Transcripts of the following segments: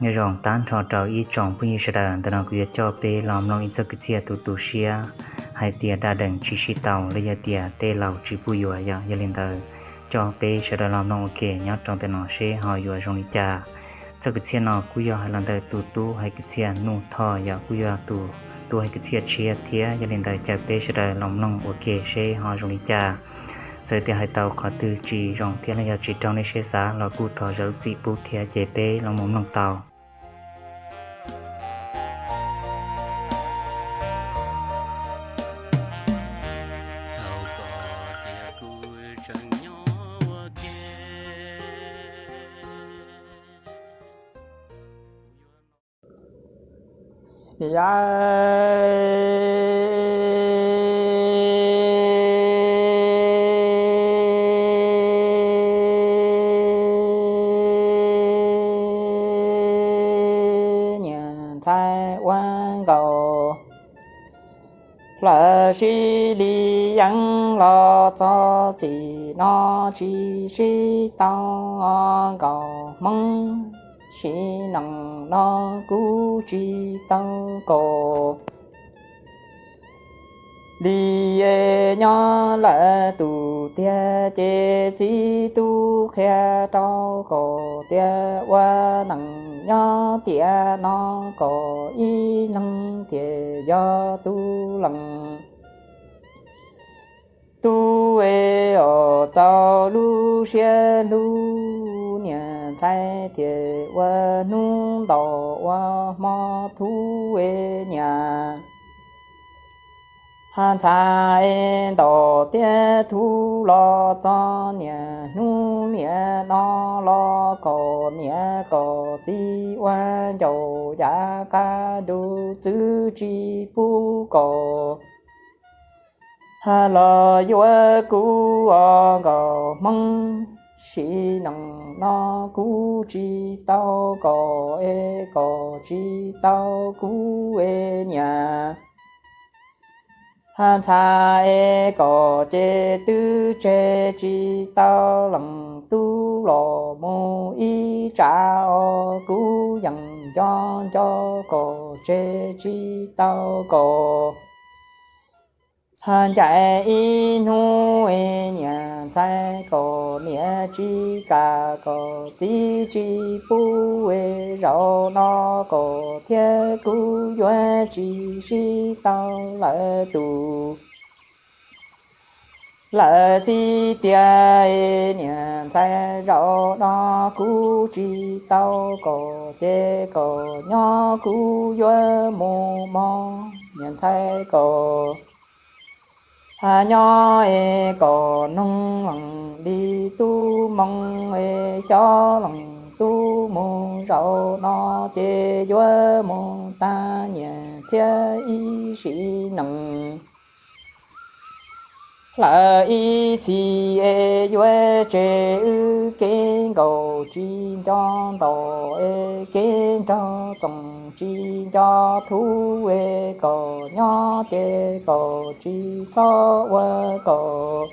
Nyob zoo tag nrho rau ib tsoom phooj ywg sawv daws, ntawm no kuv yuav coj peb los mloog ib txoj kwv txhiaj tu tu siab hais tias dab dees tsis sib tau los yog tias tej laus tsis pub yuav yom. Yog li ntawd coj peb sawv daws los mloog ua ke nyob rau ntawm no seb ho yuav zoo li cas. Txoj kwv txhiaj no kuj yog hais los ntawm tus tub hais kwv txhiaj Nuj Thoj yom, kuj yog tus tub hais kwv txhiaj tshiab thiab. Yog li ntawd caw peb sawv daws los mloog ua ke seb ho zoo li cas. Txawm tias hais tau qhov twg tsis zoo thiab los yog tsis raug nej siab xav los kuj thov zam lub txim pub thiab ces peb los mus mloog tau. Niam ntxhais ua nkaus hlawv sib li yeeb los txog txim no tsis sib tau nkaus hmoob, sib nees no kuj tsis tau kaus. Li es nyob lawm tus tiag ces txiv tub qhia rau kaus tias ua neej nyob tiam no kaus ib leeg thiaj yog tub leej tub es os txaus lub siab hlub niam ntxhais thiaj ua hnub ntaus ua hmo thub es niam ntxhais es ntaus tiab thub los txog niaj hnub niam no los kaus niam kaus txiv ua ncaus yav qab ntuj txwv tsis pub kaus los yuav kuv os nkaus hmoob, sib neej no kuv tsis tau kaus es kaus tsis tau kuv es niam ntxhais es kaus ces twb tseg tsis tau leej tub los mus ib tsam os kuv yeej nco nco kaus tseg tsis tau kaus. Ncaim ib hnub niam ntxhais kaus niam tsis kam kaus txiv tsis pub es zaum no kaus thiab kuv yuav tsis sib tau lawm tus lawm xib tiag niam ntxhais zaum no kuv tsis tau kaus ces kaus nyob kuv yuav mus mog niam ntxhais kaus. Nyob es kaus noog leej li tub moo es xyov leej tub mus zaum no ces yuav mus tag niam txiab ib sim neej. Lawm ib txhis es yuav tseg wb kev nkaus tsis nco ntaus es kev nraug txoos tsis nco thub es kaus nyob ces kaus tsis txhob ua kaus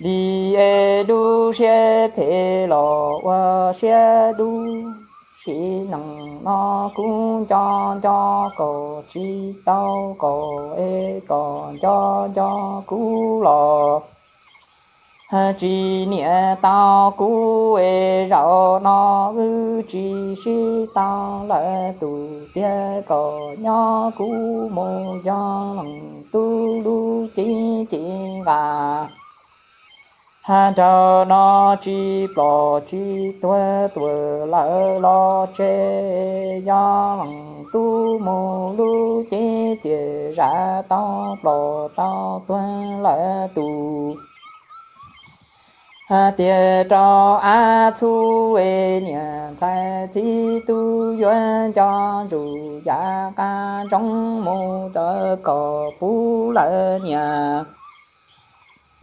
li es lub siab phem los ua siab dub. Sim neej no kuv nco nco kaus tsis tau kaus es kaus nco nco kuv los tsis niam tau kuv es zaum no wb tsis sib tau lawm tus tiag kaus nyob kuv mus yog leej tub lub cev cev nqa. Nraug no tsis plom tsis tuag tuag lawm los tseg yog leej tub mus lub cev txias zam tau plom tau tuag lawm tus tiag rau av txhub es niam ntxhais txiv tub yuav nco ntsug yav qab ntsoov mus rau kaus puv lawm niam.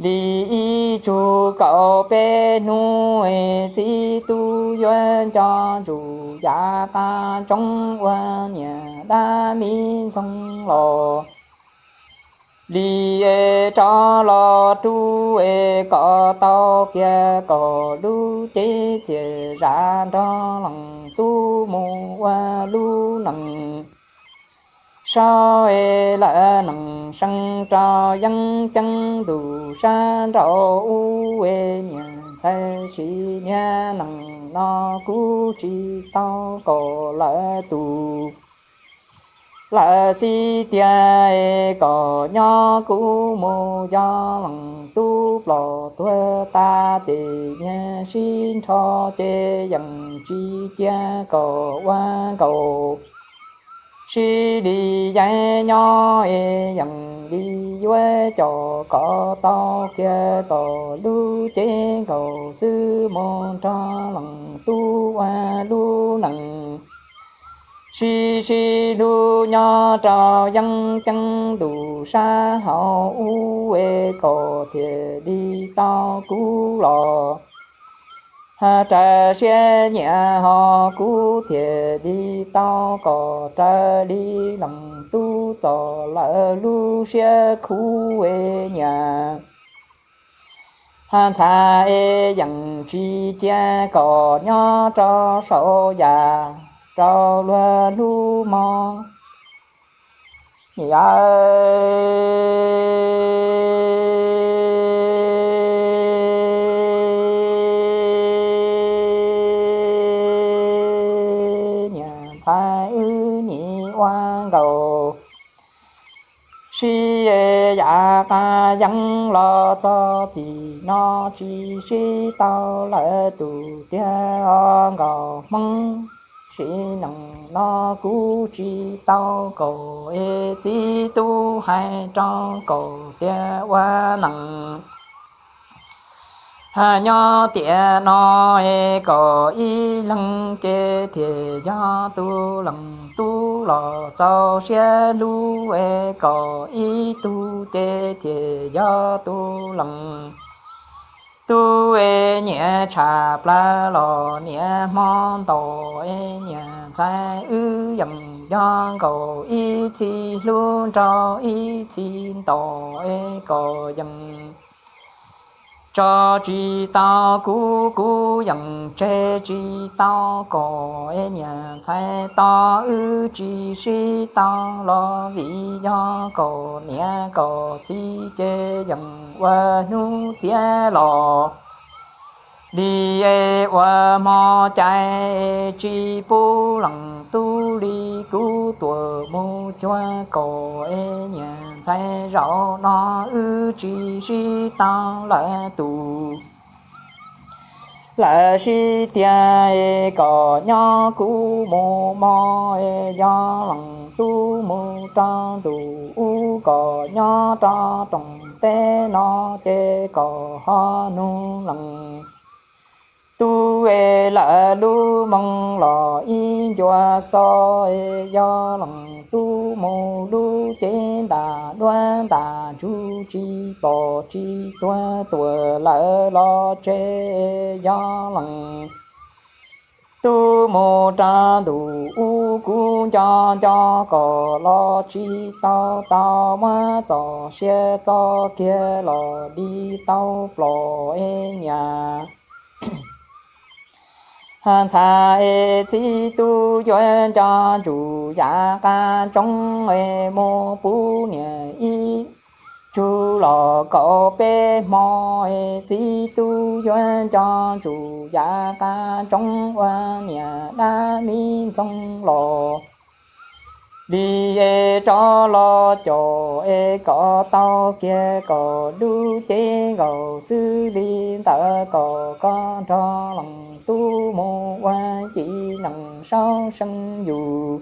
Li ib tsug kaum peb hnub txiv tub yuav nco ntsug yav qab ntsoov ua niam dab mi ntxoog los li es rov los rub es kom tau kiag kom lub cev txias zam nrog leej tub mus ua lub neej. Saib es lawv neej seev rau yeeb ceeb ntuj sab nraud ub es niam ntxhais sim niag neej no kuv tsis tau kom lawv tus lawv xib tiag es kom nyob kuv mus yog leej tub plom tuag tas tes niag sib nrho ces yeej tsis cia kom ua nkaus. Sib li yeeb nyob es yeej li yuav coj kom tau kiag kom lub cev nkaus xwb mus nrog leej tub ua lub neej. Sib sib hlub nyob rau yeeb ceeb ntuj sab hauv ub es kom thiaj li tau kuv los raws siab nyiam ho kuv thiaj li tau kom raws li leej tub txom lawv lub siab khuv es niam ntxhais es yeej tsis cia kom nyob rau saum yam rau luag hlub mog. Yawm niam ntxhais wb nim ua nkaus sib yav qab yeeb los txog txij no tsis sib tau lawv tus tiag os nkauj hmoob. Sim neej no kuv tsis tau kom es txiv tub hais rau kom tiag ua neej nyob tiam no es kom ib leeg ces thiaj yog tus leej tub los txaus siab hlub es kom ib tug ces thiaj yog tus leej tub es niam tshaj plawg los niam hmo nto es niam ntxhais wb yeej yog nkaus ib txhij hlub nrog ib txhij nto es kom yeej tso tsis tau kuv, kuv yeej tseg tsis tau kom es niam ntxhais tos wb tsis sib tau los vim yog kom niam kom txiv ces yeej ua hnub txiav los li es ua hmo cai tsis pub leej tub li kuv tuam mus cuag kom es niam ntxhais zaum no wb tsis sib tau lawv tus lawv sib tiag es kom nyob kuv mus mog es yog leej tub mus rau ntuj ub kom nyob rau rooj teb no ces kom ho nug leej tub es lawv lub moo los ib ncua xo es yog leej tub mus lub cev ntam duab ntam ntsuj tsis pom tsis tuag tuam lawv los tseg es yog leej tub mus rau ntuj ub kuv nco nco kom los tsis tau tau muab txoj sia txo kiag los li tau plom es niam ntxhais es txiv tub yuav nco ntsuj yav qab ntsoov es mus pub niam ib tsug los kaum peb hmo es txiv tub yuav nco ntsuj yav qab ntsoov ua niam dab mi ntxoov los li es rov los caum es kom tau kiag kom lub cev nkaus xwb li ntawd kom koj nrog leej tub mus ua yim neej saub seev yus.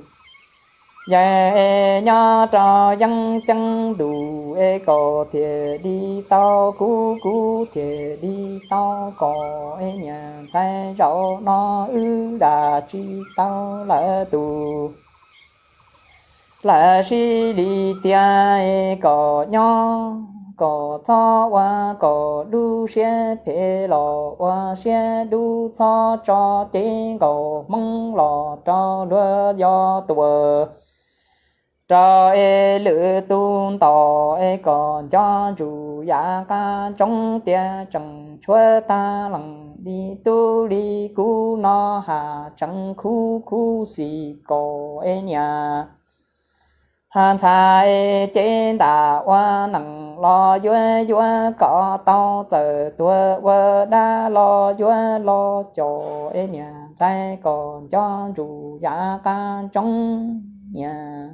Yawm es nyob rau yeeb ceeb ntuj es kom thiaj li tau kuv, kuv thiaj li tau kom es niam ntxhais zaum no wb dam tsis tau lawv tus lawv sib li tiag es kom nyob kom txhob ua kom lub siab phem los ua siab dub, txhob tso cev nkaus hmoob los rau luag yog tuam rau es lwm tus ntaus es kom nco ntsuj yav qab ntsoov tias tseem tshuav tag leej li tub li kuv no has tseem khuv khuv xim kom es niam ntxhais es cev ntam ua neej los yuav yuav kom tau txawm tuag ua dab los yuav los cov es niam ntxhais kom nco ntsuj yav qab ntsoov niam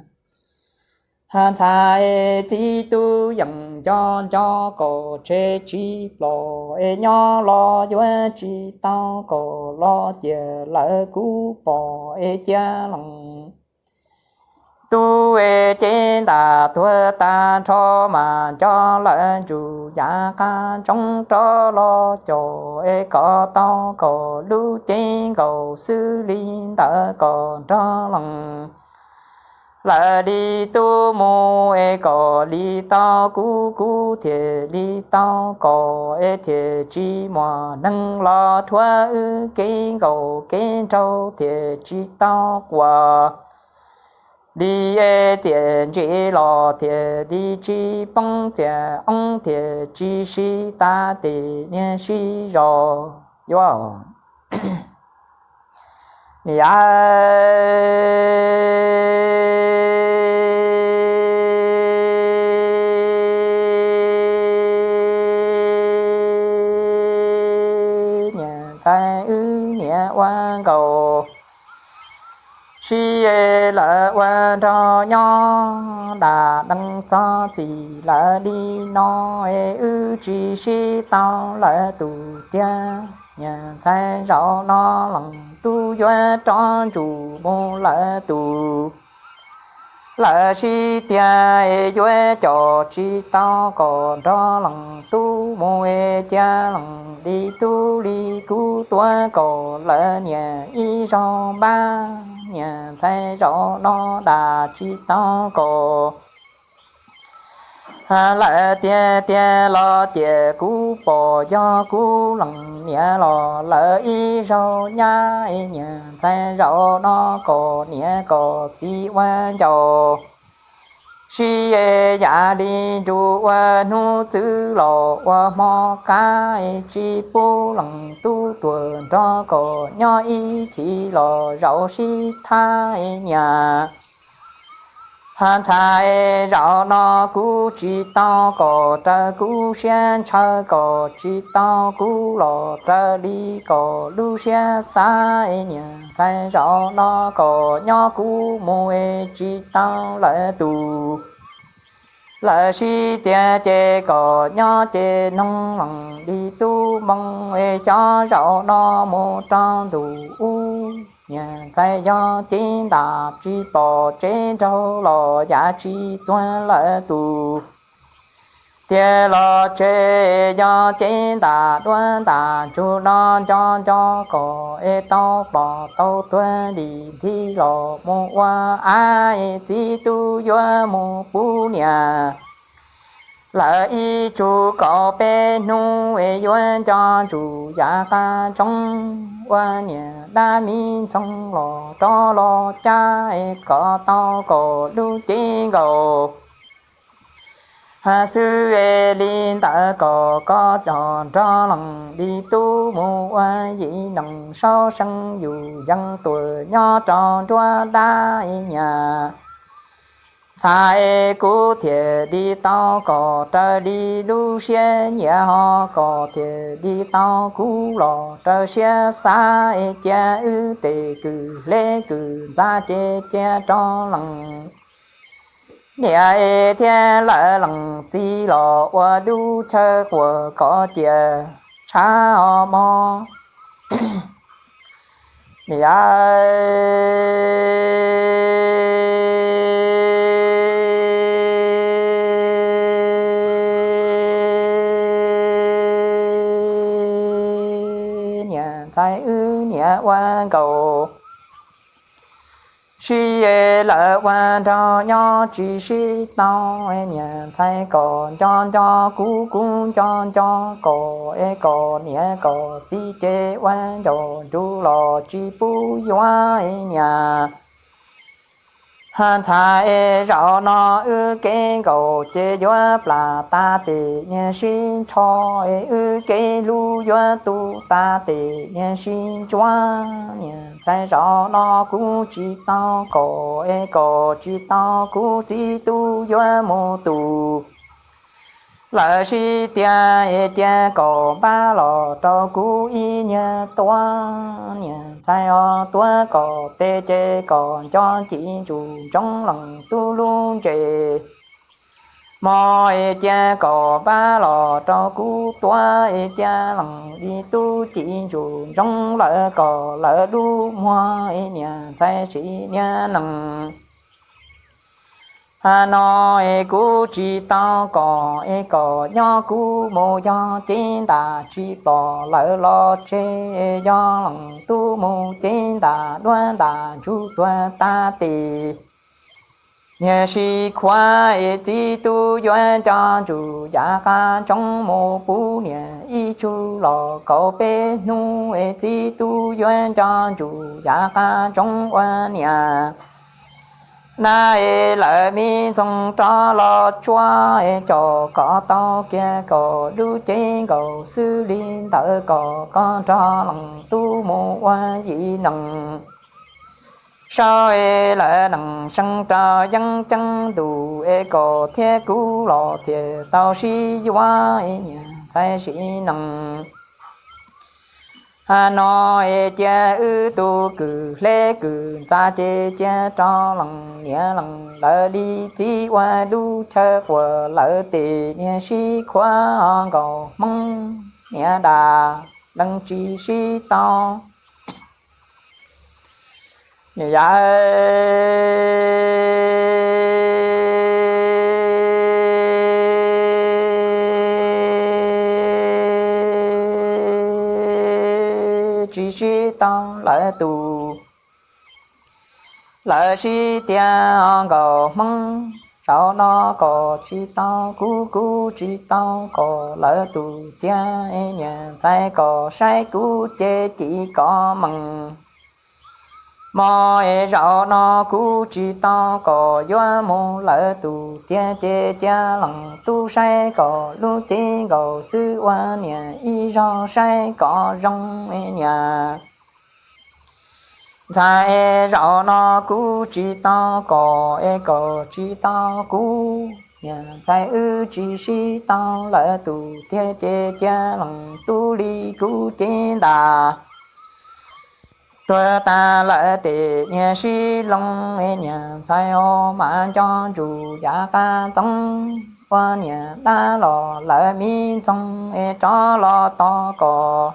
ntxhais es txiv tub yeej nco nco kom tseg tsis plos es nyob los yuav tsis tau kom los ciam lawv kuv pom es cia leej tub es cev ntam tuag tag nrho mas nco lawv ntsuj yav qab ntsoov rov los cov es kom tau kom lub cev nkaus xws li ntawd kom nrog leej lawv li tub mus es kom li tau kuv, kuv thiaj li tau kom es thiaj tsis muaj neeg los rhuav wb kev nkaus kev nraug thiaj tsis tau quas li es txiaj ntsig los thiaj li tsis poob txiaj oob thiaj tsis sib tag tes niag sib zos yuav niam ntxhais wb niam ua nkaus sib lawv ua nrog nyob dam nees txog txim lawv li no es wb tsis sib tau lawv tus tiag. Niam ntxhais zaum no leej tub yuav rov ntsum mus lawv tus lawv sib tiag es yuav coj tsis tau kom nrog leej tub mus es cia leej li tub li kuv tuav kom lawv niam ib zaug npab. Niam ntxhais zaum no dam tsis tau kom lawv tiag tiag los cia kuv pom yog kuv leej niam los lawv ib zaug nyab es niam ntxhais zaum no kom niam kom txiv ua ncaus sib es yam li nruj ua hnub txwv los ua hmo qab es tsis pub leej tub tuag nrog kom nyob ib chim los zaum sib thab es niam ntxhais zaum no kuv tsis tau kom raws kuv siab ntshaw kom tsis tau kuv los raws li kom lub siab xav es niam ntxhais zaum no kom nyob kuv mus es tsis tau lawv tus lawv sib tiag ces kom nyob ces noog leej li tub moo es xyov zaum no mus rau ntu ub. Niam ntxhais yog cev ntam tsis pom tsev nraug los yam tsis tuag lawm tus tiag los tseg yog cev ntam duab ntam ntsug no nco nco kom es tau pom tau tuag dim nthi los mus ua av es txiv tub yuav mus pub niam lawv ib tsug kaum peb hnub es yuav nco ntsuj yav qab ntsoov ua niam dab mi ntxoog los rov los cab es kom tau kom lub cev nkaus xwb es li ntawd kom koj coj nrog leej li tub mus ua yim neeg saub seev yus yees tuaj nyob rau nruab dab es niam ntxhais es kuv thiaj li tau kom raws li lub siab nyiam ho kom thiaj li tau kuv los raws siab xav es cia wb tej kwv hleb kwv ntxa ces cia rau leej niam es thiab lawv leej txiv los ua lub chaw quas kom cia tshav ho mob niam niam ntxhais wb niam ua nkaus sib es lawv ua nraug nyob tsis sib tau. Niam ntxhais kom nco nco kuv, kuv nco nco kom es kom niam kom txiv ces ua ncaus nrug los tsis pub yuav es niam Ntxhais es zaum no wb kev nkaum ces yuav plam tas tes niag sib nrho, es wb kev hlub yuav tu tas tes niag sib ntsuab. Niam ntxhais zaum no kuv tsis tau kom es kom tsis tau kuv txiv tub yuav mus tus. Lawv sib tiag es cia kom npaj los rau kuv ib nyuag tuab. Niam ntxhais os tuab kom tes ces kom nco ci ntsus ntsoov lees tub lub ntses. Mog es cia kom npaj los rau kuv tuab es cia lees li tub ci ntsus ntsoov lawv kom lawv lub muag es niam ntxhais sim niag nees. Hab no es kuv tsis tau kom es kom nyob kuv mus yog cev ntam tsis pom lawv los tseg, yog lees tub mus cev ntam duab ntam ntsuj tuag tas tes. Niag sib khuav es txiv tub yuav nco ntsus yav qab ntsoov mus pub niam ib tsug los kaum peb hnub es txiv tub yuav nco ntsus yav qab ntsoov ua niam. Na es lawv me ntxoog rov los tsuab es coj kom tau kiag kom lub cev nkaus xwb li ntawd kom koj nrog lees tub mus ua yim nees. Sau es lawv nees seev rau yeeb ceeb ntus es kom thiab kuv los thiaj tau sib yuav es niam ntxhais sim nees. Hab no es cia wb tus kws hleb kws ntxa ces cia rau lees niam lees lawv li txiv ua lub chaw quas lawv tes niag sib khuav nkaus hmoob niam das lees tsis sib tau. Niam yawm tsis sib tau lawv tus. Lawv sib tiag nkaus hmoob, zaum no kom tsis tau kuv, kuv tsis tau kom lawv tus tiag, niam ntxhais kom saib kuv ces cim kom mees. Mog es zaum no kuv tsis tau kom yuav mus lawv tus tiag ces cia lees tub saib kom lub cev nkaus xwb ua niam ib zaug saib kom zoo niam ntxhais es zaum no kuv tsis tau kom es kom tsis tau kuv, niam ntxhais wb tsis sib tau lawv tus tiag ces cia lees tub li kuv cev ntas tuag tas lawm tes niag sib loo es niam ntxhais os mas nco ntsus yav qab ntxoov ua niam dab los lawv me ntxoog es rov los tos kom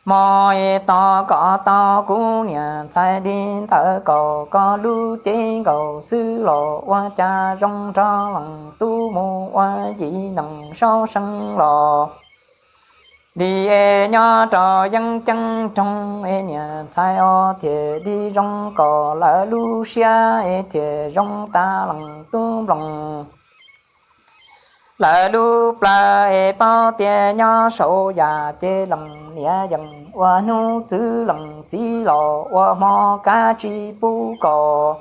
mog es tos kom tau kuv niam ntxhais li ntawd kom koj lub cev nkaus xwb los ua cas zoo nrog lees tub mus ua yim nees saub seev los li es nyob rau yeeb ceeb nroog es niam ntxhais os thiaj li zoo kom lawv lub siab es thiaj zoo tas lees tub nploos. Lawv lub plawv es paub tias nyob saum yam ces lees niam yees ua hnub txwv lees txiv los ua hmo kav tsis pub kom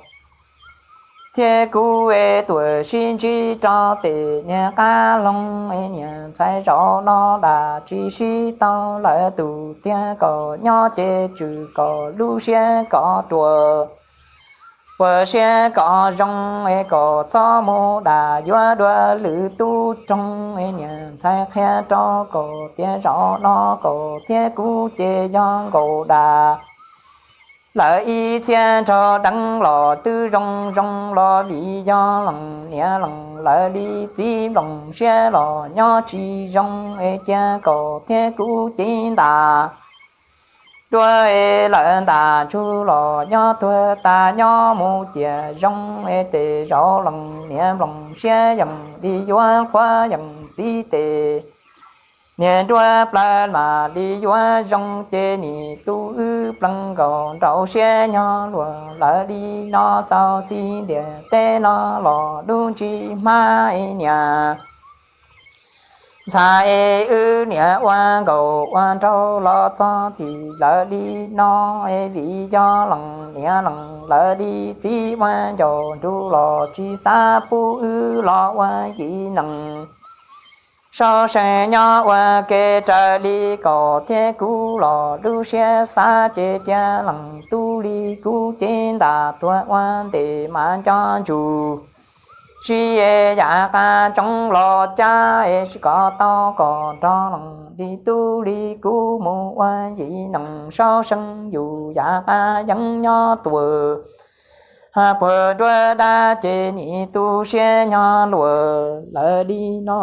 thiab kuv es tuam sib ntsib rau tes niag qab loog es niam ntxhais zaum no dam tsis sib tau lawv tus tiag kom nyob ces tswm kom lub siab kom ruam. Puas siab kom zoo es kom txhob mus dam yuav dua lwm tub roog es niam ntxhais qhia rau kom tias zaum no kom thiab kuv ces yog nkaus dam lawv ib txhia nrog deev los twb zoo zoo los vim yog lees niam lees lawv li txiv nploos siab los nyob tsis zoo es cia kom thiab kuv cev ntas dua es lawv ntas tsug los nyob tuag tas nyob mus ciam zoo es tes zaum lees niam nploos siab yees li yuav qhuav yees txiv tes niag nruab plawg mas li yuav zoo ces nim tu wb plees nkaus nraum siab nyob luag lawv li no xaus xis ntiag teb no los lub ntsig hmab es niam Ntxhais es wb niam ua nkauj ua nraug los txog txij lawv li no, es vim yog leej niam leej lawv li txiv ua ncauj nruj los tsis xav pub wb los ua yim neeg. Sau seem nyob ua ke raws li koj thiab kuv los lub siab xav ces cia leej tub li kuv ces ntam tuag ua ntej mas nco ntsug. Tsis es yam qab tsoov los cas es tsis kom tau koj nrog leej li tub li kuv mus ua yim neeg. Sau seem yus yam qab yeeb nyob tuag, ha puag nruab dab ces nim tu siab nyob luag lawv li no.